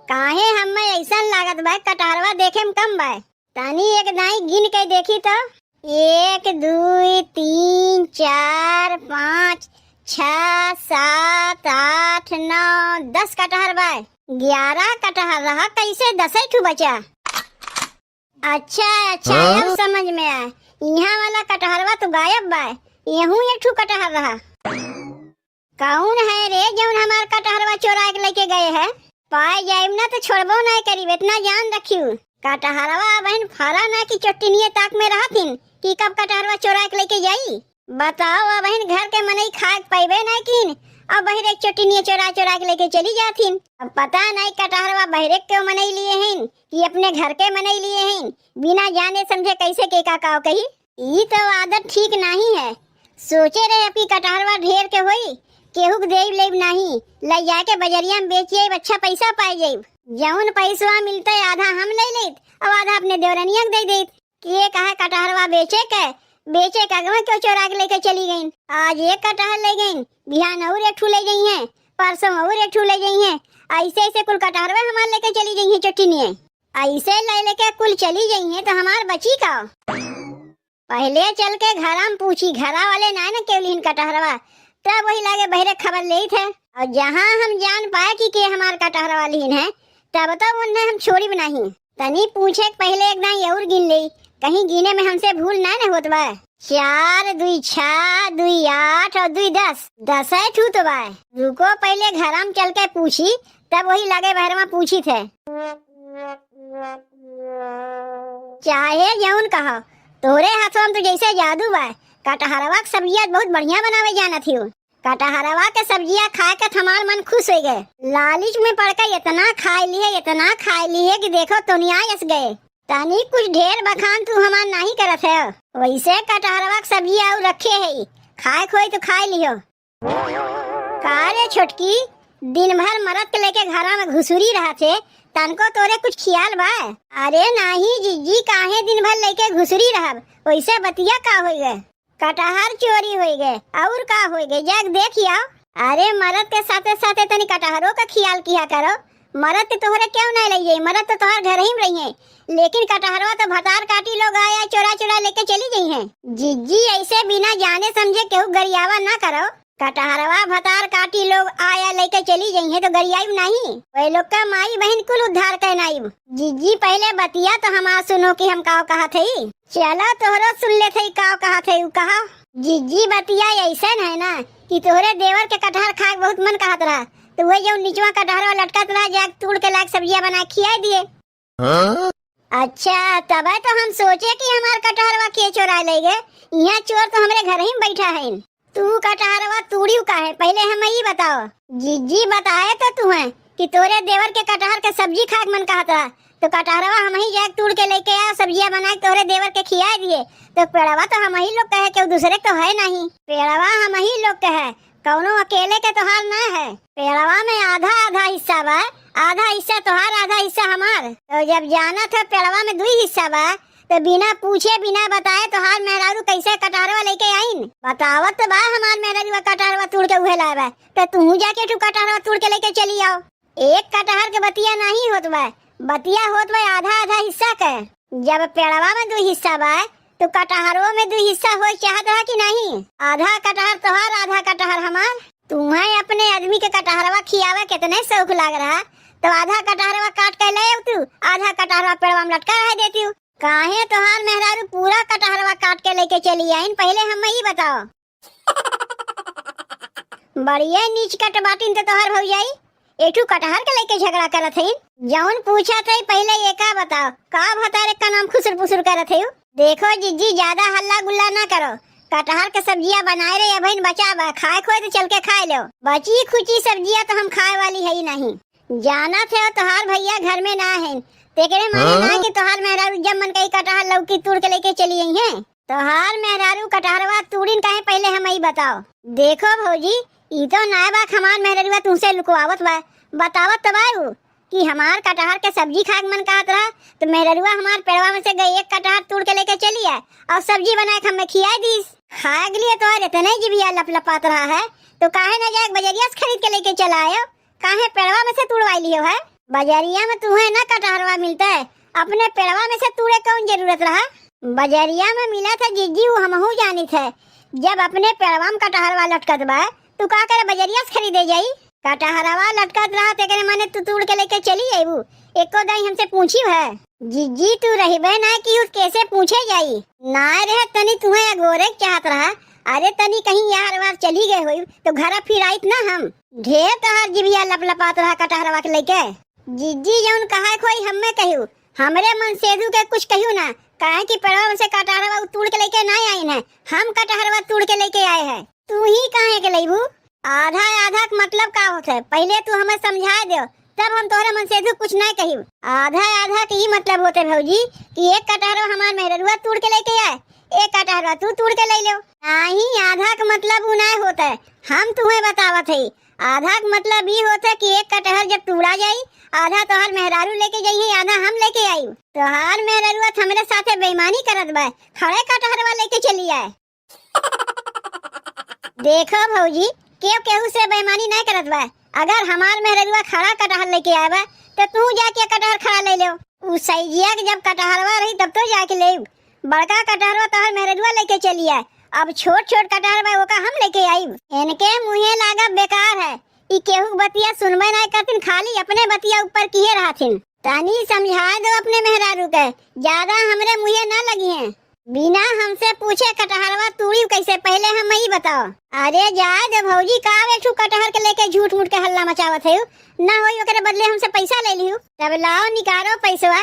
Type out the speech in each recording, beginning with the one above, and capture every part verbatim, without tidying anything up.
काहे हम्मे ऐसन लागत बा, कटहरवा देखे में कम बा? तनी एक दाई गिन के देखी तो, एक, दुई, तीन, चार, पाँच, छह, सात, आठ, नौ, दस कटहर बा। ग्यारह कटहर रहा, कैसे दसे ठू बचा? अच्छा, अच्छा, अब समझ में आए। यहाँ वाला कटहरवा तो गायब बा, यहू एक ठू कटहर रहा। कौन है रे जौन हमार कटहरवा चोराए के लेके गए है? पाए जाइब ना तो छोड़बो ना करीब, इतना जान रखियो। कटहरवा बहन फरा ना कि चोटिनिये ताक में रहथिन कि कब कटहरवा चोराए के लेके जाई। बताओ, अब बहन घर के मनई खाए के पैबे ना किन, अब बहिरे चोटिनिये चोरा चोरा के लेके चली जाथिन। अब पता नहीं कटहरवा बहिरे के क्यों मनई लिए हैं कि अपने घर के मनई लिए हैं, बिना जाने समझे कैसे के का काव कही। ई तो आदत ठीक नहीं है। सोचे रहे अबकी कटहरवा ढेर के होई, केहू के देब लेब नहीं, लइ जाके बजरिया में बेच आइब, अच्छा पैसा पाए जाइब। जौन पैसवा मिलते आधा हम ले लेत और आधा अपने देवरनिया के दे देत। के कहे कटहरवा बेचे के, बेचे के अगवा क्यों चोरा के लेके चली गईन। आज एक कटहर ले गईन, बिहान और एक ठू ले गई हैं, परसों और एक ठू ले गई हैं। ऐसे ऐसे कुल कटहरवा हमार लेके चली गई हैं चोटिनिये। ऐसे ले लेके कुल चली गई हैं तो हमार बची का? पहले चल के घरा में पूछी, घरा वाले ना न केवलिन कटहरवा, तब वही लागे बहरे खबर लेत है। और जहाँ हम जान पाए कि के हमार कटहरवा लीन है, तब तो उन्हें हम छोड़िब नहीं। तनी पूछे के पहले एक दाई और गिन लेई, कहीं गिने में हमसे भूल ना न होत बा। चार दुई छह, दुई आठ और दुई दस, दसे ठू तो बा। रुको, पहले घरा में चल के पूछी, तब वही लागे बहरवा पूछी थे। चाहे जौन कहो, तोरे हाथवा में तो जैसे जादू बा। कटहरवा के सब्जिया बहुत बढ़िया बनावे जानत हियो। कटहरवा के सब्जिया खाए के त हमार मन खुश हो गए। लालिच में पड़ के इतना खाए लिए, इतना खाए लिए कि देखो तोनिया अस गए। तनी कुछ ढेर बखान तू हमार नहीं करत है। वैसे कटहरवा के सब्जिया और रखे है, खाए खोई तो खाए लियो। का रे छोटकी, दिन भर मरद के लेके घरा में घुसुरी रहत है, तनको तोरे कुछ खियाल बा? अरे नाही जिज्जी, काहे दिन भर लेके घुसुरी रहब? वैसे बतिया का होई गए? कटहर चोरी होई गए, और का होई गए? जाके देख आओ। अरे मरद के साथे साथे तनी कटहरो का खियाल किया करो। मरद के तोहरे क्यों नहीं ले जाई? मरद तो तोहर घर ही में रही है, लेकिन कटहरवा तो भतार काटी लोग आया चोरा चोरा लेके चली गई हैं। जिज्जी ऐसे बिना जाने समझे केहू गरियावा ना करो। कटहरवा भतार काटी लोग आया लेके चली गई हैं तो गरियाइब नहीं। वही लोग का माई बहन कुल उद्धार कहनाइब। जिज्जी पहले बतिया तो हमार सुनो कि हम काव कहत हई। चला तोहरो सुन लेत हई काव कहत हई उ कहा। जिज्जी बतिया ऐसन है ना कि तोहरे देवर के कटहर खाए के बहुत मन कहत रहा, तो वही जो निचवा कटहरवा लटकत रहा जाके तूड़ के लाके सब्जिया बना के खिया दिए। हाँ? अच्छा, तबे तो हम सोचे कि हमार कटहरवा के चोरा ले गए। यहाँ चोर तो हमरे घर ही में बैठा है। तू कटहरवा तूड़ियो काहे? पहले हम ई बताओ। जिज्जी बताए तो तू है कि तोरे देवर के कटहर के सब्जी खाए के मन कहत रहा, तो कटहरवा हम ही जाके तूड़ के लेके आए, सब्जिया बना के तोरे देवर के खिया दिए। तो पेड़वा तो हम ही लोग कहे, केहू दूसरे के तो है नहीं। पेड़वा हम ही लोग के है, कौनो अकेले के तोहार ना है। पेड़वा में आधा आधा हिस्सा बा, आधा हिस्सा तोहार, आधा हिस्सा हमार। तो जब जानत है पेड़वा में दुई हिस्सा बा, तो बिना पूछे बिना बताए तोहार मेहरारू कैसे कटहरवा लेके आइन? बतावत तो बा हमार मेहरारू कटहरवा तूड़ के उहे लाए बा, तो तू जाके ठू कटहरवा तूड़ के लेके चली आओ। एक कटहर के बतिया नहीं होत बा, बतिया होत बा आधा आधा हिस्सा के। जब पेड़वा में दुई हिस्सा बा, तो कटहरवा में दुई हिस्सा होए चाहत रहा कि नहीं? आधा कटहर तोहार, आधा कटहर हमार। तुम्हें अपने आदमी के कटहरवा खियावे कितने शौक लाग रहा, तो आधा कटहरवा काट के ले तू, आधा कटहरवा पेड़वा में लटका रह देती हूँ। काहे तोहार मेहरारू पूरा कटहरवा काट के लेके चली आइन, पहले हम ई बताओ। बढ़िया नीच कट बाटिन तो तोहार भौजाई, एठू कटहर के लेके झगड़ा करत हईन। जौन पूछत हई पहले ये का बताओ, का भतारे का नाम खुसुर फुसुर करत हई? देखो जिज्जी, ज्यादा हल्ला गुल्ला ना करो। कटहर के सब्जिया बनाए रहे अबहिन बचा बा, खाए खोए तो चल के खाए लो। बची खुची सब्जिया तो हम खाए वाली है ही नहीं। जानत है तोहार भैया घर में ना है, तेकरे माने ना कि तोहार मेहरारू जब मन कही कटहर लौकी तूड़ के लेके चली आई है। तोहार मेहरारू कटहरवा तूड़िन काहे पहले हम ई बताओ। देखो भौजी, ई तो नाय बा कि हमार मेहररुआ तुमसे लुकवावत बा, बतावत तो बा उ कि हमार कटहर के सब्जी खाए के मन कहत रहा, तो मेहररुआ हमार पेड़वा में से गई एक कटहर तूड़ के लेके चली आए और सब्जी बना के हमें खियाई दीस। खाए के लिए तोहार इतने जिभिया लपलपात रहा है, तो काहे ना जाए बजरिया से खरीद के लेके चला आयो? काहे पेड़वा में से तुड़वाई लियो है? बजरिया में तुहे ना कटहरवा मिलते, अपने पेड़वा में से तुड़े कौन जरूरत रहा? बजरिया में मिलत है जिज्जी, उ हमहू जानित है। जब अपने पेड़वा में कटहरवा लटकत बा, तू का करे बजरिया से खरीदे जाई? कटहरवा लटकत रहा, तेकरे माने तू तुड़ के लेके चली अइबू? एको दाई हमसे पूछी है? जिज्जी, तू रहिबे ना कि उ कैसे पूछे जाई? ना रहे, तनी तुहे अगोरे के चाहत रहा। अरे, तनी कहीं यार वार चली गए होई, तो घरा फिर आइत ना हम। ढेर तोहार जिभिया लपलपात रहा कटहरवा के लेके। जिज्जी, जौन कहा खोई हम्मे कहियो, हमरे मनसेधु के कुछ कहियो ना, काहे कि पेड़वा में से कटहरवा उ तूड़ के लेके ना आइन है, हम कटहरवा तूड़ के लेके आए हैं। तू ही काहे के लइबू? आधा आधा के मतलब का होत है, पहिले तू हमें समझाए दो, तब हम तोहरे मनसेधु कुछ ना कहिब। आधा आधा के ई मतलब होत है भौजी कि एक कटहरवा हमार मेहररुआ तूड़ के लेके आए, एक कटहरवा तू तूड़ के ले लो। नाही, आधा के मतलब उ ना होत है, हम तुम्हें बतावत है। आधा के मतलब ई होत है कि एक कटहर जब तूड़ा जाई, आधा तोहार मेहरारू लेके जाई है, आधा हम लेके आई। तोहार मेहरारू आज हमरे साथे बेईमानी करत बा, खड़े कटहरवा लेके चली आए। देखो भौजी, केहू केहू से बेईमानी नहीं करत बा। अगर हमार मेहरारूआ खड़ा कटहर लेके आए बा, तो तू जाके कटहर खड़ा ले लो। उ सैजिया के जब कटहरवा रही, तब तो जाके ले। बड़का कटहरवा तोहर मेहरारूआ लेके चली आए, अब छोट छोट कटहर बा, ओका हम लेके आइब। इनके मुँहे लागब बेकार है, ई केहू के बतिया सुनबे नहीं करथिन, खाली अपने बतिया ऊपर किए रहथिन। तनी समझाए दो अपने मेहरारू के, ज्यादा हमरे मुँहे ना लगिहें। बिना हमसे पूछे कटहरवा तूड़िउ कैसे, पहिले हम ई बताओ। अरे जाए दे भौजी, का एक ठू कटहर के लेके झूठ मूठ के हल्ला मचावत है, ना होई ओकरे बदले हमसे पैसा ले लिहू। तब लाओ निकालो पैसवा,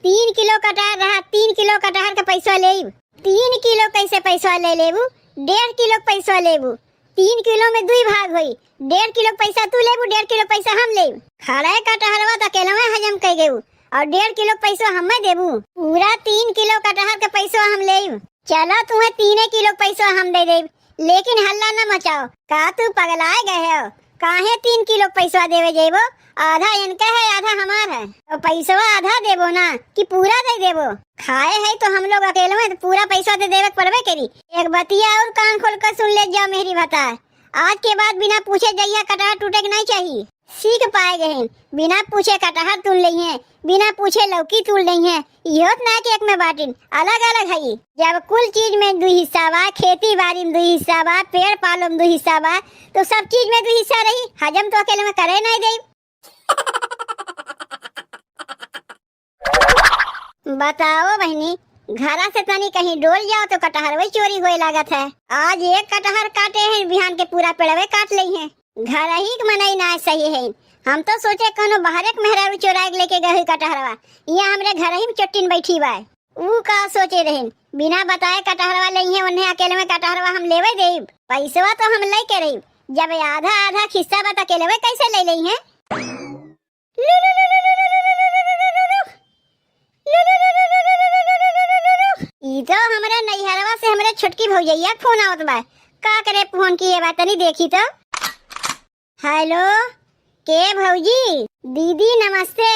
तीन किलो कटहर रहा, तीन किलो कटहर के पैसवा लेइब। तीन किलो कैसे पैसवा ले लेबू? डेढ़ किलो के पैसवा लेबू। तीन किलो में दुई भाग होई, डेढ़ किलो के पैसा तू लेबू, डेढ़ किलो के पैसा हम लेब। खड़े कटहरवा त अकेलवे हजम कर गयू और डेढ़ किलो के पैसा हमें देबू। पूरा तीन किलो कटहर के पैसा हम लेब। चलो, तुम्हें तीने किलो के पैसा हम दे देब, लेकिन हल्ला न मचाओ। का तू पगलाए गए हो? काहे तीन किलो के पैसा देवे जेबो? आधा इनके है, आधा हमार है। तो पैसवा आधा देबो ना कि पूरा दे देबो? खाए है तो हम लोग अकेले में, तो पूरा पैसा दे देवे के पड़बे करी। एक बतिया और कान खोल कर सुन ले जाओ मेहरी भतार, आज के बाद बिना पूछे जइया कटहर टूटे के नहीं चाहिए। सीख पाए गए हैं, बिना पूछे कटहर तूड़ लेइहें, बिना पूछे लौकी तूड़ लेइहें। इहो त ना कि एक में बाटिन, अलग अलग है। जब कुल चीज में दुई हिस्सा बा, खेती बाड़ी में दुई हिस्सा बा, पेड़ पालो में दुई हिस्सा बा, तो सब चीज में दुई हिस्सा रही। हजम तो अकेले में करे नहीं देब। बताओ बहिनी, घरा से तनी कहीं डोल जाओ तो कटहरवे चोरी होए लागत है। आज एक कटहर काटे हैं, बिहान के पूरा पेड़वे काट लेइहें। घरही के मनई ना सही है, हम तो सोचे कोनो बाहरे के मेहरारू चोराए के लेके गए हुई कटहरवा, यहाँ हमरे घरही में चोट्टिन बैठी बा। ऊ का सोचे रहिन, बिना बताए कटहरवा लेइहें, उन्हें अकेले में कटहरवा हम लेवे देब, पैसवा तो हम लेके रहिब, जब आधा आधा हिस्सा बा त अकेले कैसे ले लेइहें? ई तो हमरे नैहरवा से हमरे छोटकी भौजैया के फोन आवत बा। का करे फोन किए बा, तनी देखी तो। हेलो, के भौजी? दीदी नमस्ते।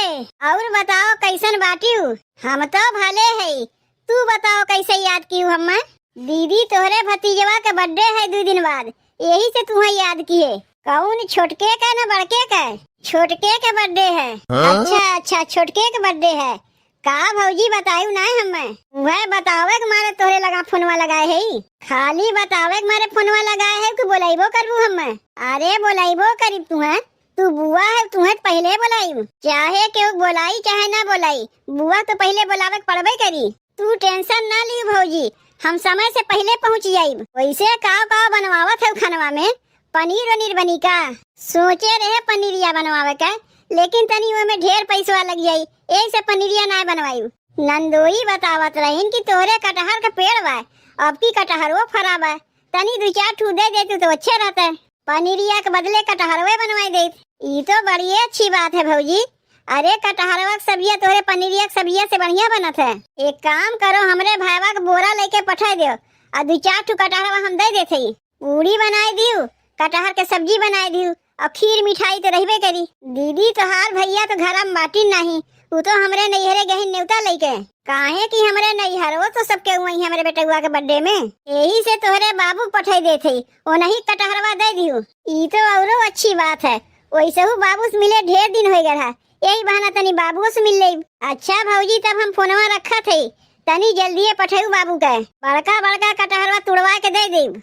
और बताओ कैसन बाटिउ? हम तो भले है, तू बताओ कैसे याद किउ हम्मे? दीदी तोहरे भतीजवा के बर्थडे है दू दिन बाद, यही से तुम्हें याद किए। कौन, छोटके का ना बड़के का? छोटके के बर्थडे है। हाँ? अच्छा अच्छा, छोटके के बर्थडे है। का भौजी बतायू ना हम्मे? वह बतावे के मारे तोहरे लगा फोनवा लगाए है, खाली बतावे के मारे फोनवा लगाए है कि बोलाइबो करबू हम्मे? अरे बोलाइबो करीब तुम्हें, तू बुआ है, तुम्हें त पहिले बोलाइब। चाहे केहू बोलाई चाहे ना बोलाई, बुआ तो पहिले बोलावे के पड़बे करी। तू टेंशन ना लियो भौजी, हम समय से पहिले पहुँच जाइब। वैसे काव काव बनवावत है खनवा में, पनीर वनीर बनी का? सोचे रहे पनीरिया बनवावे का, लेकिन तनी ओमे ढेर पैसवा लग जाई, यही से पनीरिया ना बनवाइब। नंदोई बतावत रहिन कि तोहरे कटहर के पेड़ बा, अब की कटहरो फरा बा, तनी दू चार ठू दे देतू तो अच्छे रहते। पनीरिया के बदले कटहरवे बनवाई देत। ई तो बड़ी अच्छी बात है भौजी। अरे कटहरवा के सब्जिया तोहरे पनीरिया के सब्जिया से बढ़िया बनत है। एक काम करो, हमरे भाईवा के बोरा लेके पठाई दो और दू चार ठू कटहरवा हम दे देत हई। पूड़ी बनाई दियो, कटहर के सब्जी बनाई दियो और खीर मिठाई तो रहबे करी। दीदी तोहार भैया तो घर में बाटिन नहीं, उ तो हमरे नैहरे गहिन नेवता लेके। काहे कि हमरे नैहरो तो सबके वही हमरे बेटुआ के बर्थडे में, यही से तोहरे बाबू के पठाई देत हई, ओनही कटहरवा दे दियो। ई तो औरो अच्छी बात है, वैसहू बाबू से मिले ढेर दिन होइ गए रहा, यही बहाना तनी बाबू से मिल लेब। अच्छा भौजी, तब हम फोनवा रखत हई, तनी जल्दिए पठेउ बाबू के। बड़का बड़का कटहरवा तुड़वा के दे देब।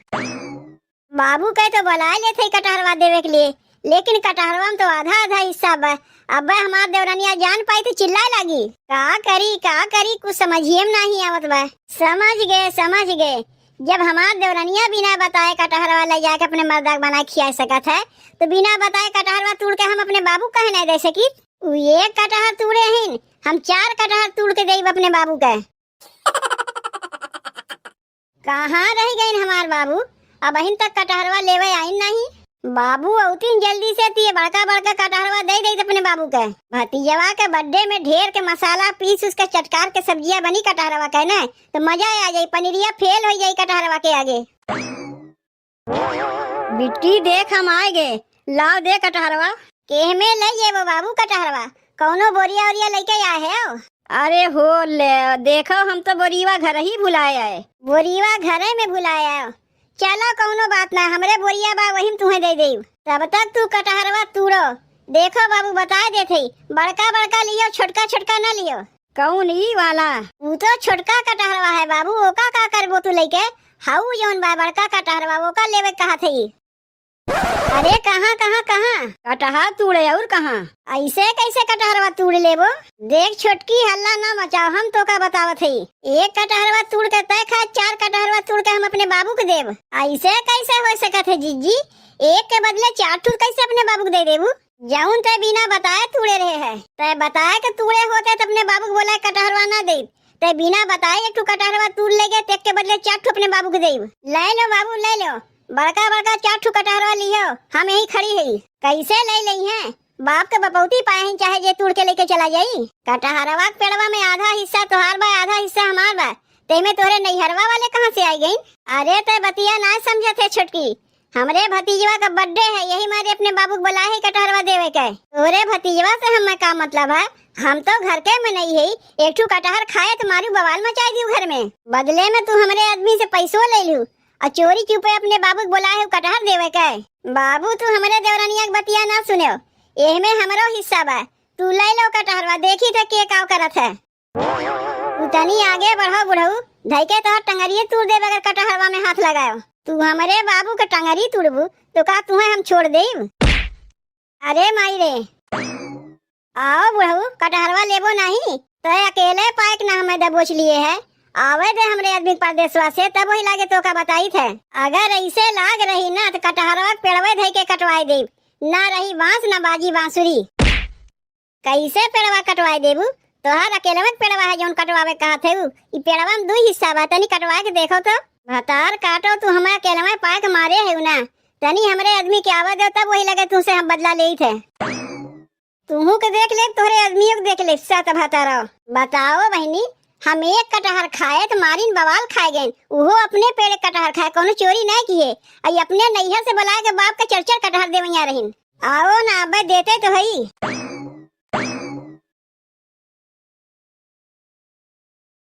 बाबू के तो बुलाए लेत हई कटहरवा देवे के लिए, लेकिन कटहरवा में तो आधा आधा हिस्सा बा। अब्बे हमार देवरनिया जान पाई तो चिल्लाए लागी। का करी, का करी, कुछ समझिए में नाही आवत बा। समझ गए, समझ गए। जब हमार देवरनिया बिना बताए कटहरवा ले जाके अपने मर्दा के बना खिया सकत है, तो बिना बताए कटहरवा तूड़ के हम अपने बाबू के काहे नहीं दे सकी? उ एक कटहर तूड़े हिन, हम चार कटहर तूड़ के देब अपने बाबू के। कहाँ रह गइन हमार बाबू? अबहिन तक कटहरवा लेवे आइन नाही। बाबू औतिन जल्दी से, तिए बड़का बड़का कटहरवा दे देइत अपने बाबू के। भतीजवा के birthday में ढेर के मसाला पीस उसके चटकार के सब्जिया बनी कटहरवा के ना, तो मजा आ जाई, पनीरिया फेल हो जाई कटहरवा के आगे। बिट्टी देख, हम आए गे, लाओ दे कटहरवा। केह में ले जेबो बाबू कटहरवा? कौनो बोरिया ओरिया लेके आए हो? अरे हो ले, देखो हम तो बोरियवा घर ही भुलाए आए। बोरियवा घरे में भुलाए आए। चलो कौनो बात ना, हमरे बोरिया बा वही में तुहें दे देब। तब तक तू कटहरवा तूड़ो। देखो बाबू बताए देत हई, बड़का बड़का लियो, छोटका छोटका ना लियो। कौन ई वाला? ऊ तो छोटका कटहरवा है बाबू, ओका का करबो तू लेके? हाउ जौन बा बड़का कटहरवा, ओका लेवे कहत हई। अरे कहाँ, कहाँ, कहाँ? कटहर तूड़े और कहाँ? ऐसे कैसे कटहरवा तूड़ लेबो? देख छोटकी, हल्ला ना मचाओ, हम तोका बतावत हई। एक कटहरवा तूड़ के तय खा, चार कटहरवा तूड़ के हम अपने बाबू के देब। ऐसे कैसे हो सकत है जिज्जी? एक के बदले चार ठू कैसे अपने बाबू के दे देबू? जौन तय बिना बताए तूड़े रहे है। तय बताए के तूड़े होते त अपने बाबू के बोलाए कटहरवा ना देब। तय बिना बताए एक ठू कटहरवा तूड़ ले गए, तेक के बदले चार ठू अपने बाबू के देब। ले लो बाबू, ले लो, बड़का बड़का चार ठू कटहरवा लियो, हम यही खड़ी हई। कैसे ले लई हैं? बाप के बपौती पाए हैं, चाहे जे तूड़ के लेके चला जाई। कटहरवा के पेड़वा में आधा हिस्सा तोहार बा, आधा हिस्सा हमार बा, तेमे तोहरे नैहरवा वाले कहाँ से आई गईं? अरे तय बतिया ना समझत है छोटकी, हमरे भतीजवा का birthday है, यही मारे अपने बाबू के बोला है कटहरवा देवे के। तोरे भतीजवा से हमें का मतलब है? हम तो घर के मनई है, एक ठू कटहर खाए तो मारू बवाल मचाई दियो घर में। बदले में तू हमरे आदमी से पैसो ले लू और चोरी चुपे अपने बाबू के बोला है कटहर देवे के। बाबू तू हमरे देवरनिया के बतिया ना सुनो, एह में हमरो हिस्सा बा। तू ले लो कटहरवा, देखी थे के का करत है। तू तनी आगे बढ़ो बुढ़ऊ, धइके तोहर टंगरिये तूड़ देब अगर कटहरवा में हाथ लगायो। तू हमरे बाबू के टंगरी तूड़बू तो का तुहें हम छोड़ देब? अरे माई रे, आओ बुढ़ऊ, कटहरवा लेबो नाही? तय अकेले पाइक ना हमें दबोच लिए है। आवे दे हमरे आदमी के परदेसवा से, तब वही लागे तोका बताइत है। अगर ऐसे लाग रही ना तो कटहरवा के पेड़वे धइके कटवाए देब, ना रही बांस ना बाजी बांसुरी। कैसे पेड़वा कटवाए देबू? तोहार अकेलवे के पेड़वा है जौन कटवावे कहत है उ। ई पेड़वा में दुई हिस्सा बा, तनी कटवाए के देखो तो। भतार काटो, तू हमार अकेलवे पाए के मारे है ना। तनी हमरे आदमी के आवे दो, तब वही लगे तुमसे हम बदला लेइत है। तुहू के देख ले, तोहरे आदमियों के देख ले, सात भतारो। बताओ बहिनी, हम एक कटहर खाए तो मारिन बवाल खाए गए, उहो अपने पेड़ कटहर खाए, कोनो चोरी नहीं किए। आई अपने नैहर से बुलाए के बाप के चर चर कटहर देवैया रहिन। आओ ना, अबे देते तो हई।